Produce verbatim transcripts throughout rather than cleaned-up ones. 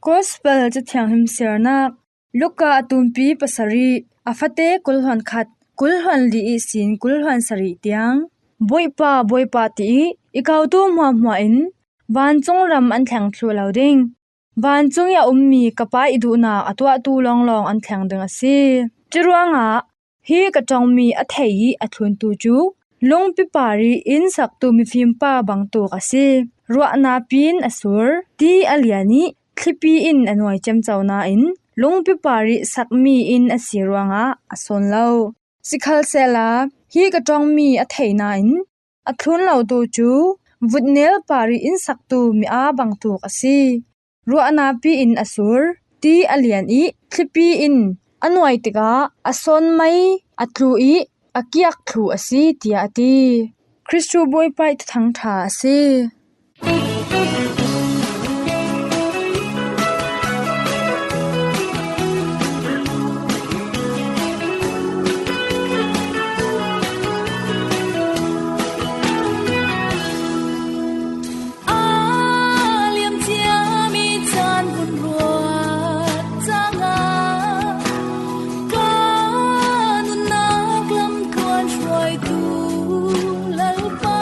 Gospel Cathianghlim siarnak Luka a tumpi pasarih, a fate kulhluan khat, kulhluan li ihsin kulhluan sarih tiang, Bawipa, Bawipa, ti ih i kotu hmuahhmuah in vancung ram an thleng thluh lo ding. Vancung ih a ummi ka Pa ih duhnak a tuahtu lawnglawng an thleng ding a si. Curuangah hi ka ṭongmi a thei ih a thluntu cu lungpi parih inn saktu mifimpa bangtuk a si. Ruahnak piin a sur, ti a lian ih thlipi in a nuai ciamco nain lungpi parih sakmi inn a si ruangah a sawn lo. Sikhalsehla hi ka ṭongmi a thei nain a thlun lotu cu vutnel parih inn saktu mi aa bangtuk a si. Ruahnak piin a sur, ti a lian ih thlipi in a nuai tikah a sawn mei a tlu ih a kiak thlu a si, tiah a ti. Kristu Bawipa ih Thuthang ṭha a si. A liam ciami caan hun ruat cangah ka nunnak lam tuan hruaitu Lalpa,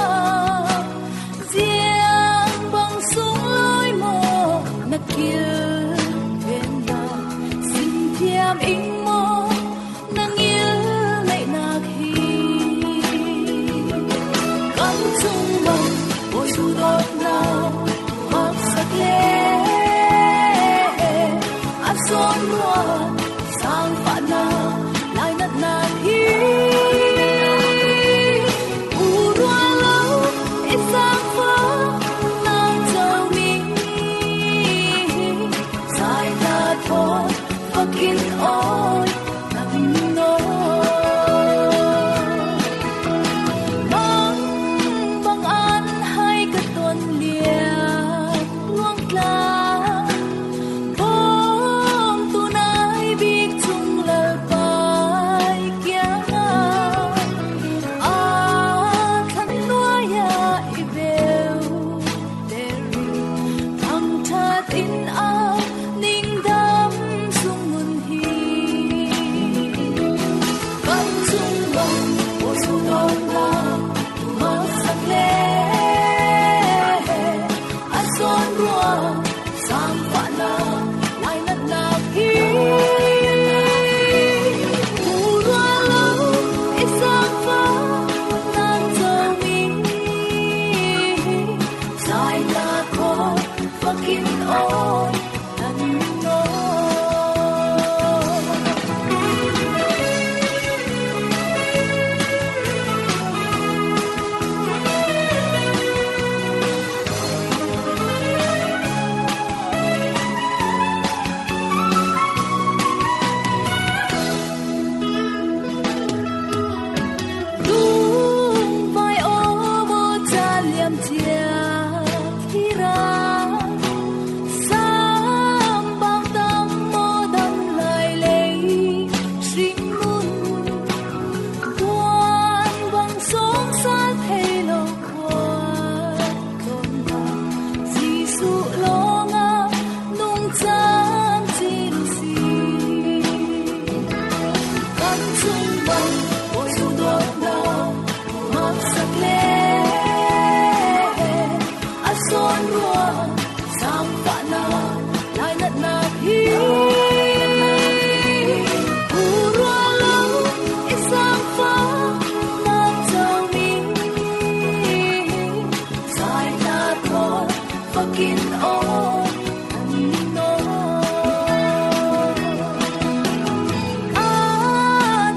ziang bang sunglawi maw na kilven dah, sinthiam ing maw na ngilneihnak hi. Kan cungah Bawi duhdawtnak maksak le a sawn ruah sangfahnak lainatnak hi. U ruah lo i sangfah nak comi hi. Zaita thawn fakin awi nan naw. Mang bang an hai ka ton liang luang tlang, bawm tu nai bik cung Lalpa ih kiangah a thlan nuai ah i beu. Thangṭhat in a ningdam sung nun hi. Kan cungah Bawi duhdawtnak maksak le a sawn ruah sangfahnak lainatnak hi. U ruah lo i sangfah nak comi hi. Zaita thawn fakin awi nan naw. Lungvai aw, baw ca liam ciat hi ra, sambang tam maw dam lai lei hring nun, tuan bang sawng sal thei lo khua. Jesuh lawngah nungcang cin si. Kan cungah Bawi duhdawtnak maksak le a sawn ruah sangfahnak lainatnak hi. U ruah lo i sangfah nak comi hi. Zaita thawn fakin awi nan naw. A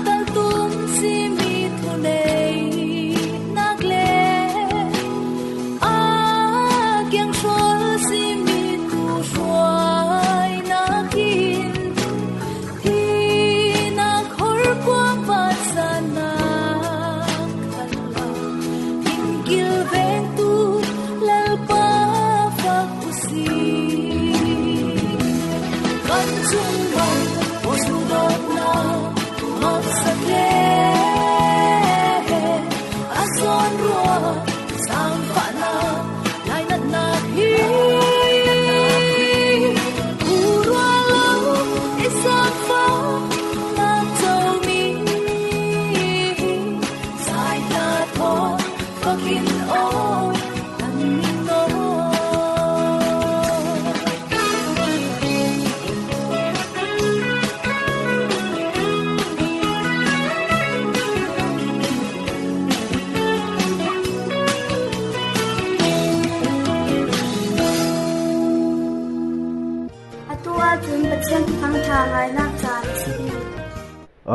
taltum simi thuneihnak le a kianghrol simi tu hruainak in thihnak horkuang vansannak khalak in kilvengtu Lalpa fak u si. Ngainak caan a si ding.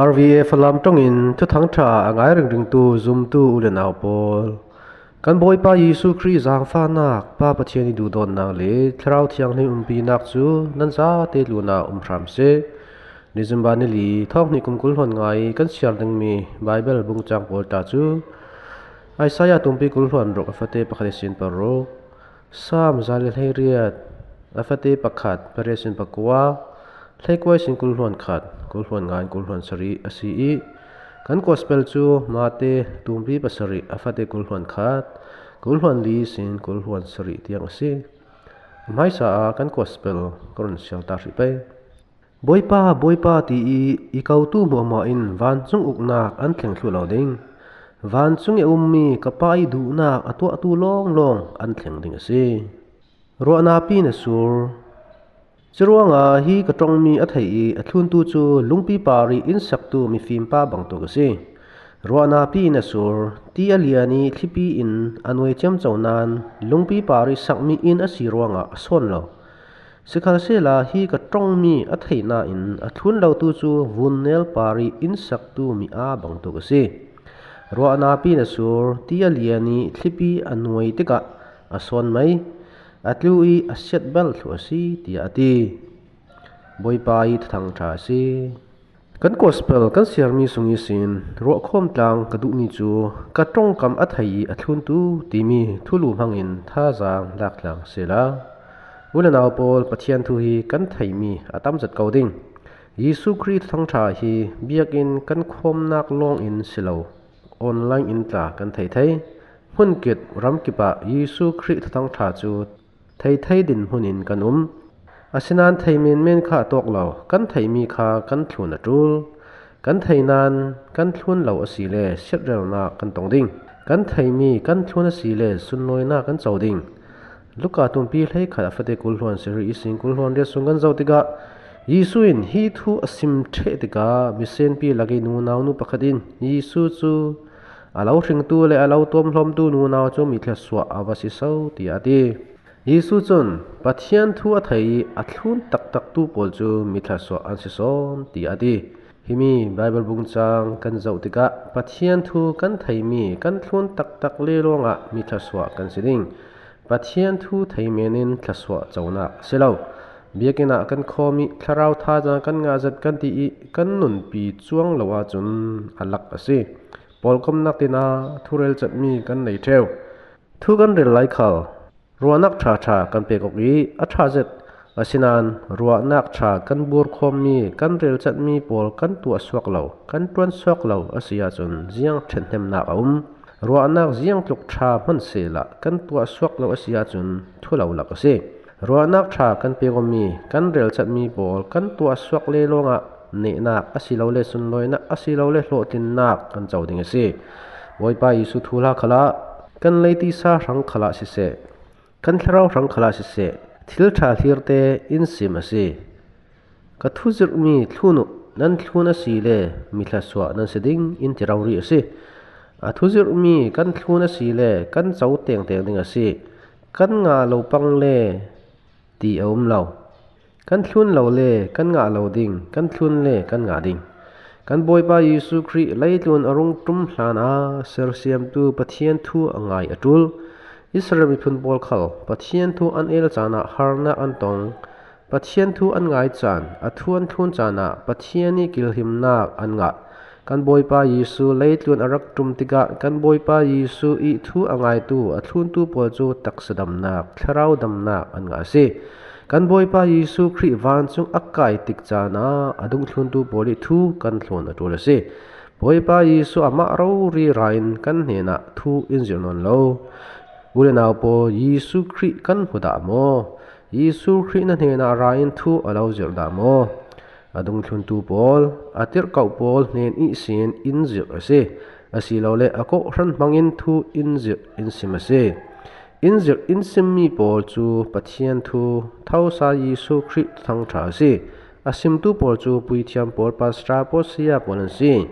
R V F Falam ṭawngin Thuthang ṭha a ngai ringringtu zumtu u le nau pawl, kan Bawipa Jesuh Khrih zaangfahnak, Pa Pathian i duhdawtnak le Thlarau Thianghlim umpinak cu nan zate tlunah um hram seh. December ni li, thawng hnih kum kul hluan nga i kan siar dingmi Baibal bungcang pawl ta cu Isaiah tumpi kul hluan ruk a fate pakhat i sin paruk, Salm za le hleiriat a fate pakhat, pariat sin pakua, hleikua i sin kul hluan khat, kul hluan nga in kul hluan sarih a si i kan Gospel cu Mate tumpi pasarih a fate kul hluan khat, kul hluan li i sin kul hluan sarih tiang a si. Hmaisa ah kan Gospel ka run siar ta hrih pei. Bawipa, Bawipa, ti i i kotu hmuahhmuah in vancung uknak an thleng thluh lo ding. Vancung i a ummi ka Pa i duhnak a tuahtu lawnglawng an thleng ding a si. Ruahnak pi na sur. Curuangah hi ka ṭongmi a thei i a thluntu cu lungpi par i in saktu mifimpa bangtuk a si. Ruahnak pi na sur, ti a lian i thlipi in a nuai ciamco nain lungpi par i sakmi in a si ruangah a sawn lo. Sikhalsehla hi ka ṭongmi a theih nain a thlun lotu cu vun nel par i in saktu mi aa bangtuk a si. Ruahnak pi na sur, ti a lian i thlipi a nuai tikah a sawn mai, a tlu i a siat bal thluh a si, tiah a ti. Bawipa i Thuthang ṭha a si. Kan Gospel kan siarmi sung ihsin ruahkhawm tlang ka duhmi cu ka ṭongkam a thei i a thluntu timi thulu hmangin thazaang lak tlang sehla, u le nau pawl, Pathian thu hi kan theihmi a tam zet ko ding. Jesuh Khrih Thuthang ṭha hi biakinn kan khawmnak lawngin si lo, online in tla kan thei thei. Hmunkip ramkip ah Jesuh Khrih Thuthang ṭha cu thei thei dinhmun in kan um. Asinain thei menmen kha a tawk lo, kan theihmi kha kan thlun a ṭul. Kan thei nain kan thlun lo a si le siatrelnak kan tong ding. Kan theihmi kan thlun a si le sunlawinak kan co ding. Luka tumpi hleikhat a fate kul hluan sarih i sin kul hluan riat sung kan zoh tikah Jesuh in hi thu a sim ṭheh tikah misenpi lak i nunau nu pakhat in Jesuh cu a lo hringtu le a lo tuamhlawmtu nunau cu mi thluasuah a va si so, tiah a ti. Jesuh cun Pathian thu a thei i a thlun taktaktu pawl cu mi thluasuah an si sawn, tiah a ti. Himi Baibal bungcang kan zoh tikah Pathian thu kan theimi kan thlun taktak le lawngah mi thluasuah kan si ding. Pathian thu thei men in thluasuah conak a si lo. Biakinn ah kan khawm i thlarau thazaang kan ngah zet kan ti i kan nunpi cuang lo ahcun a lak a si. Pawlkomnak tin ah thurel cetmi kan nei ṭheu. Thu kan rel lai khal ruahnak ṭha ṭha kan pek awk i a ṭha zet. Asinain ruahnak ṭha kan burkhawmmi kan relcatmi pawl kan tuahsuak lo, kan ṭuansuak lo a si ahcun ziang ṭhenhnemnak a um. Ruahnak ziangtluk ṭha hman sehla kan tuahsuak lo a si ahcun thu lo lak a si. Ruahnak ṭha kan pek awmi kan relcatmi pawl kan tuahsuak le lawngah nehnak asilole sunlawinak asilole hlawhtlinnak kan co ding a si. Bawipa Jesuh thuhla khalah kan leitisa hrang khalah siseh, kan thlarau hrang khalah siseh, thil ṭha hlirte in sim a si. Ka thuzirhmi thlun uh nan thlun a si le mi thluasuah nan si ding in ti rori a si. A thuzirhmi kan thlun a si le kan co tengteng ding a si. Kan ngah lo pang le ti a um lo. Kan thlun lo le kan ngah lo ding, kan thlun le kan ngah ding. Kan Bawipa Jesuh Khrih leitlun a rung ṭum hlan a sersiamtu Pathian thu a ngai a ṭul. Israel miphun pawl khal Pathian thu an el caan ah harnak an tong. Pathian thu an ngai caan, a thu an thlun caan ah Pathian i kilhimnak an ngah. Kan Bawipa Jesuh leitlun a rak ṭum tikah kan Bawipa Jesuh i thu a ngaitu, a thluntu pawl cu taksa damnak, thlarau damnak an ngah a si. Kan Bawipa Jesuh Khrih vancung a kai tik caan ah a dungthluntu pawl i thu kan thlun a ṭul a si. Bawipa Jesuh amah rori ra in kan hnenah thu in zirh nawn lo. U le nau pawl, Jesuh Khrih kan hmu dah maw? Jesuh Khrih na hnenah ra in thu a lo zirh dah maw? A dungthluntu pawl, a tirhkoh pawl hnen ihsin in zirh a si. Asilole a kawhhran hmangin thu in zirh in sim a si. In zirh in simmi pawl cu Pathian thu, Thuthang ṭha Jesuh Khrih thuthang ṭha a si. A simtu pawl cu puithiam pawl, pastor pawl, saya pawl an si.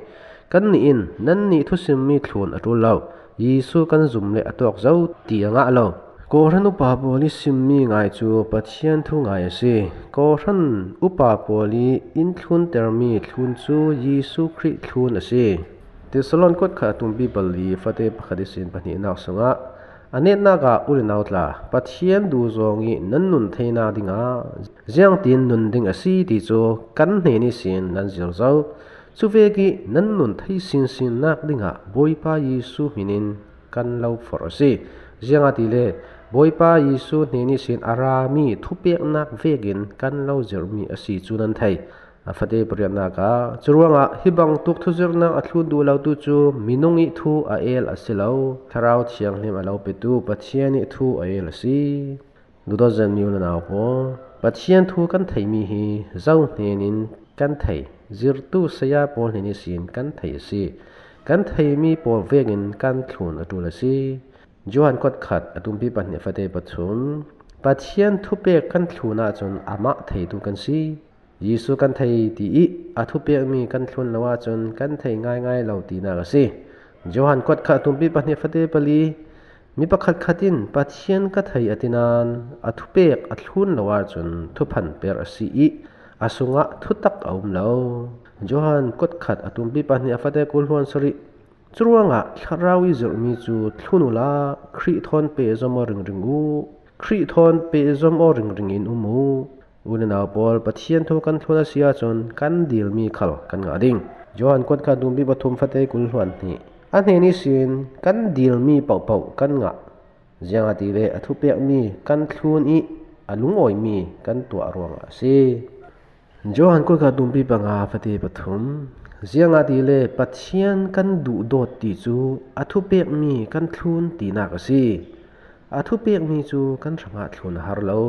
Kannih in nannih thusimmi thlun a ṭul lo. Jesuh kan zum le a tawk zo ti a ngah lo. Kohhran upa pawl i simmi ngai cu Pathian thu ngai a si. Kohhran upa pawl i in thluntermi thlun cu Jesuh Khrih thlun a si. Tesalon kuat khat a tumpi pali fate pakhat ihsin pahnihnak sungah a netnak ah u le nau tla, Pathian duhzawng i nan nun theinak dingah ziangtin nun ding a si ti cu kan hnen ihsin nan zir zo. Cuvek i nan nun thei sinsinnak dingah Bawipa Jesuh hmin in kan lo forh a si. Ziangahtile Bawipa Jesuh hnen ihsin a rami thupeknak vekin kan lo zirhmi a si cu nan thei. A fate pariatnak ah, curuangah hi bangtuk thuzirhnak a thlun duh lotu cu minung i thu a el a si lo, Thlarau Thianghlim a lo petu Pathian i thu a el a si. Duhdawt zetmi u le nau pawl, Pathian thu kan theihmi hi zo hnen in kan thei, zirtu saya pawl hnen ihsin kan thei a si. Kan theihmi pawl vekin kan thlun a ṭul a si. Johan kuat khat a tumpi pahnih fate pathum, Pathian thupek kan thlun ahcun amah theitu kan si. Jesuh kan thei ti i a thupekmi kan thlun lo ahcun kan thei ngaingai lo tinak a si. Johan kuat khat a tumpi pahnih fate pali, mi pakhatkhat in Pathian ka thei a ti nain a thupek a thlun lo ahcun thuphan per a si i a sungah thutak a um lo. Johan kuat khat a tumpi pahnih a fate kul hluan sarih, curuangah Thlarau i zirhmi cu thlun uhla Khrih thawn pehzom aw ringring uh. Khrih thawn pehzom aw ringring in um uh. U le nau pawl, Pathian thu kan thlun a si ahcun kan dilmi khal kan ngah ding. Johan kuat khat a tumpi pathum fate kul hluan hnih, a hnen ihsin kan dilmi pohpoh kan ngah. Ziangahtile a thupekmi kan thlun i a lungawimi kan tuah ruangah a si. Johan kuat khat a tumpi panga fate pathum, ziangahtile Pathian kan duhdawt ti cu a thupekmi kan thlun tinak a si. A thupekmi cu kan hrangah thlun a har lo.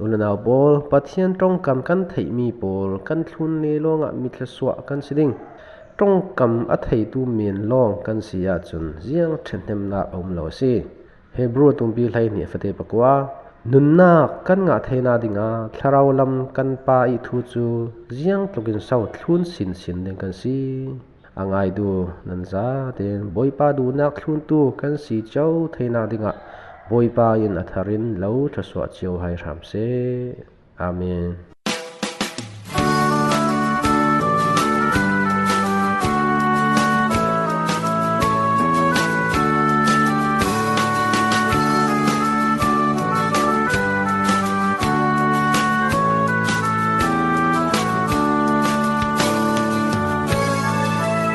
U le nau pawl, Pathian ṭongkam kan theihmi pawl kan thlun le lawngah mi thluasuah kan si ding. Ṭongkam a theitu men lawng kan si ahcun ziang ṭhathnemnak a um lo a si. Hebru a tumpi hleihnih fate pakua, nunnak kan ngah theinak dingah thlarau lam kan Pa i thu cu ziang tlukin so thlun sinsin ding kan si. A ngaitu nan zaten Bawipa duhnak thluntu kan si cio theinak dingah Bawipa in a thar in lo thluasuah cio hai hram seh. Amen.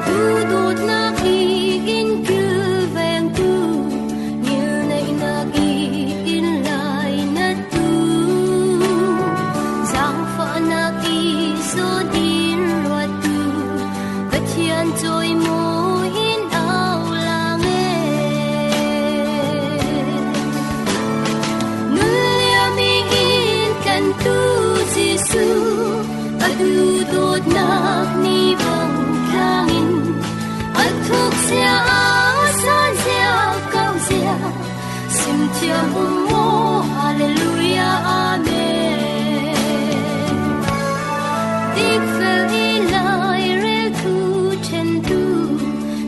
Duhdawtnak i in kilvengtu, ngilneihnak i in lainattu, zaangfahnak i zawn in ruattu, Pathian cawimawi in au lang e. Nunliam i in tlantu Jesuh, a duhdawtnak ni bang tlangin, a thukzia a sanzia kauhzia, simthiam um maw, Halleluia, Amen. Dikfel i lairel thu ṭhentu,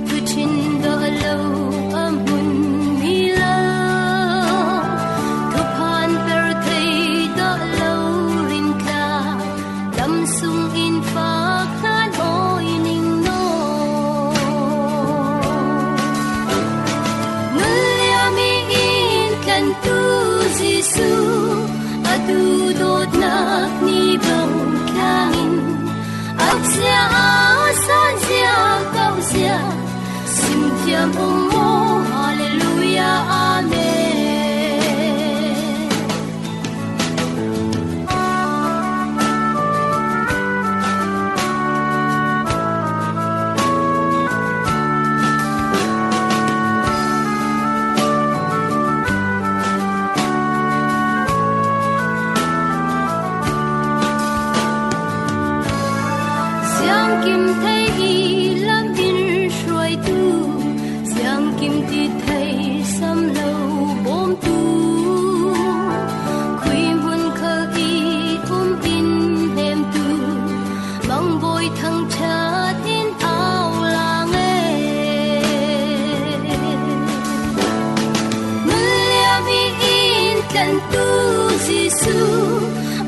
thuṭhin dah lo a hmunmi lo, thuphan per thei dah lo rintla, lam sung in fak hlan awi ning naw. Nunliam i in tlantu Jesuh, a duhdawtnak ni bang tlangin, a zia a sanzia kauhzia, simthiam um maw, Halleluia, Amen. Siangkim thei i lam in hruaitu, siangkim ti thei sam lo Kan tu Jesu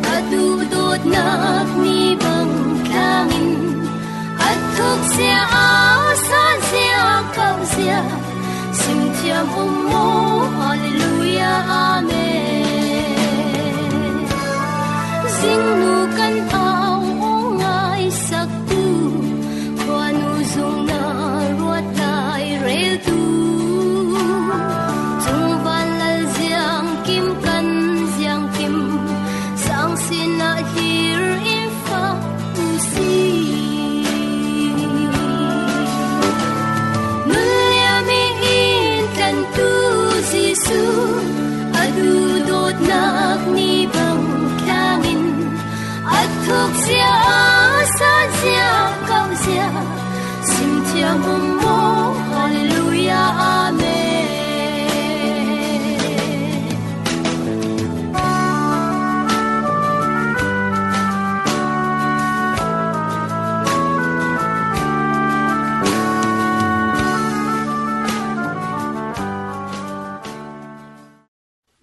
a duhdawtnak ni bang tlangin a thukzia a sazia kauhzia simthiam um maw? Halleluia, amen. Zingnu kan au aw ngaisaktu, khuanu zungna ruat lai reltu, Cungvan Lal Ziangkim kan Ziangkim, sang sinah hlir in fak u si. Nunliam i in tlantu Jesu a duhdawtnak ni bang tlangin a thukzia a sazia kauhzia simthiam um maw? Halleluia, amen.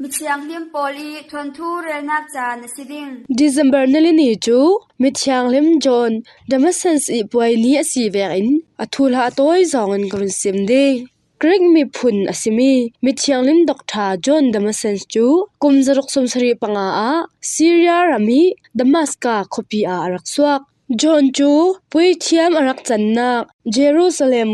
Mithianghlim pawl i thuanthu relnak caan a si ding. December ni li ni cu Mithianghlim John Damascus i puai ni a si vekin a thuhla a tawi zongin ka run sim ding. Greek miphun a simi mithianghlim Doctor John Damascus cu kum zaruk sawmsarih panga ah Syria ram i Damascus khuapi ah a rak suak. John cu puithiam a rak cannak Jerusalem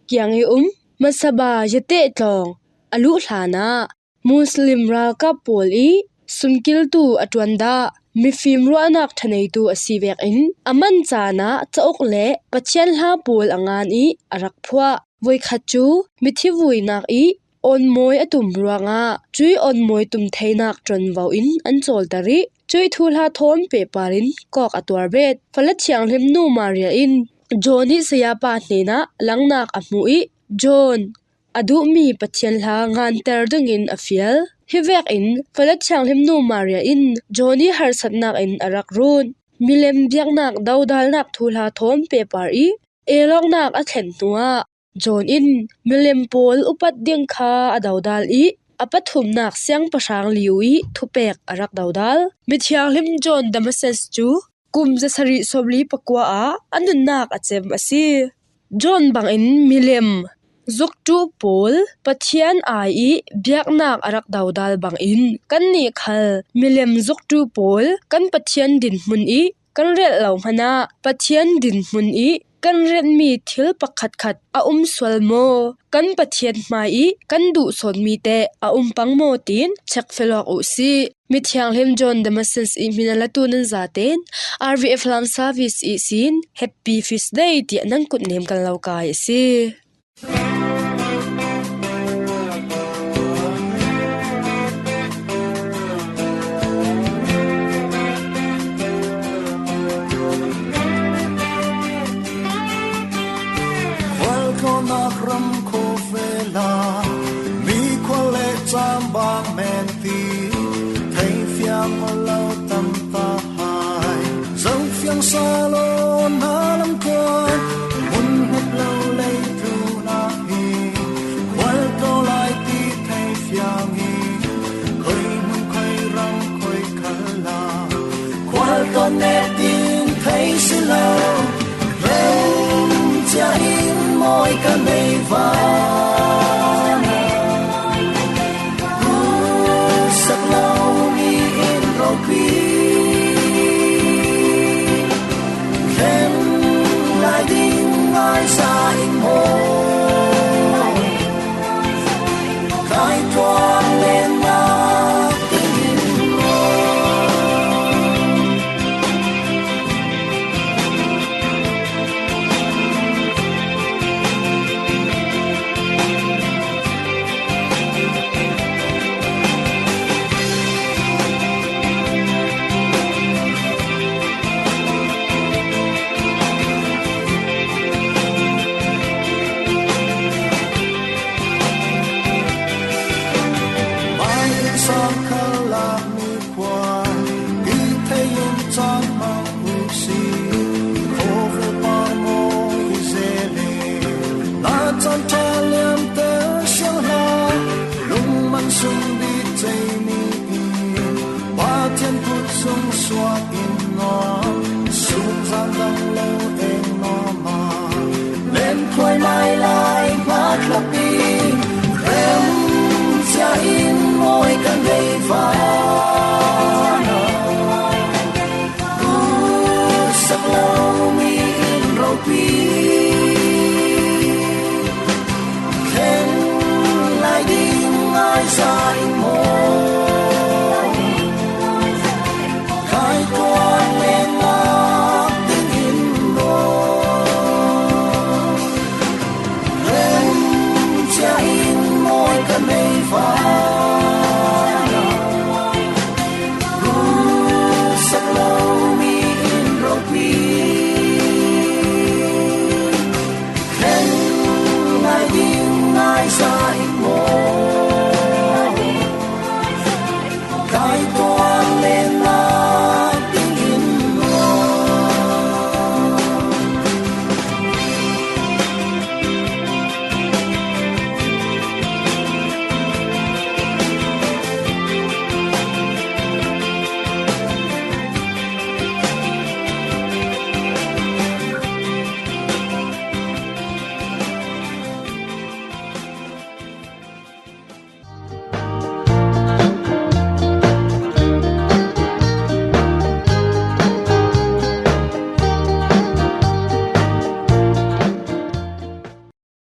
kiang i um Masaba Yateh tlawng a luh hlan ah Muslim ralkap pawl i sumkiltu a ṭuan dah mifim ruahnak ṭhaneitu a si vekin a man caan ah cauk le Pathian hla pawl a ngan i a rak phuah. Voikhat cu mithi vuinak i awnmawi a tum ruangah cuih awnmawi tum theinak ṭuanvo in an cawlter i cuih thuhla thawn pehpar in kawk a tuar bet. Fala thianghlim nu Maria in John i sayapa hnenah langnak a hmuh i John a duhmi Pathian hla nganter dingin a fial. Hi vekin fala thianghlim nu Maria in John i harsatnak in a rak run. Milem biaknak dodalnak thuhla thawn pehpar i elawknak a thlen hnuah John in milem pawl upat ding kha a dodal i a pathumnak siangpahrang lio i thupek a rak dodal. Mithianghlim John Damascus cu kum zasarih sawmli pakua ah a nunnak a cem a si. John bangin milem zuktu pawl Pathian ai i biaknak a rak dodal bangin kannih khal milem zuktu pawl kan Pathian dinhmun i kan relh lo hmanh ah Pathian dinhmun i kan relhmi thil pakhatkhat a um sual maw, kan Pathian hmai i kan duh sawnmi te a um pang maw tiin check fial awk u sih. Mithianghlim John Damascus i hmin a latu nan zaten R V F Lam Service ihsin Happy Feast Day tiah nan kutnem kan lo kai a si. Khualtlawnnak ram khawvel ah mi khual le cambang men ti theifiang lo tam ta hai. Zofiang salon hna lam tuan mun hngat lo lei tlun ah hi khualtlawn lai ti theifiang i khoi hmun khoi ram khoi khal ah khualtlawn nek ding thei si lo. Cia in mawi ka nei va sak lo mi in ropi thleng lai ding ngai sa in maw? Kai tuan lennak ding in maw? Mai in sang kha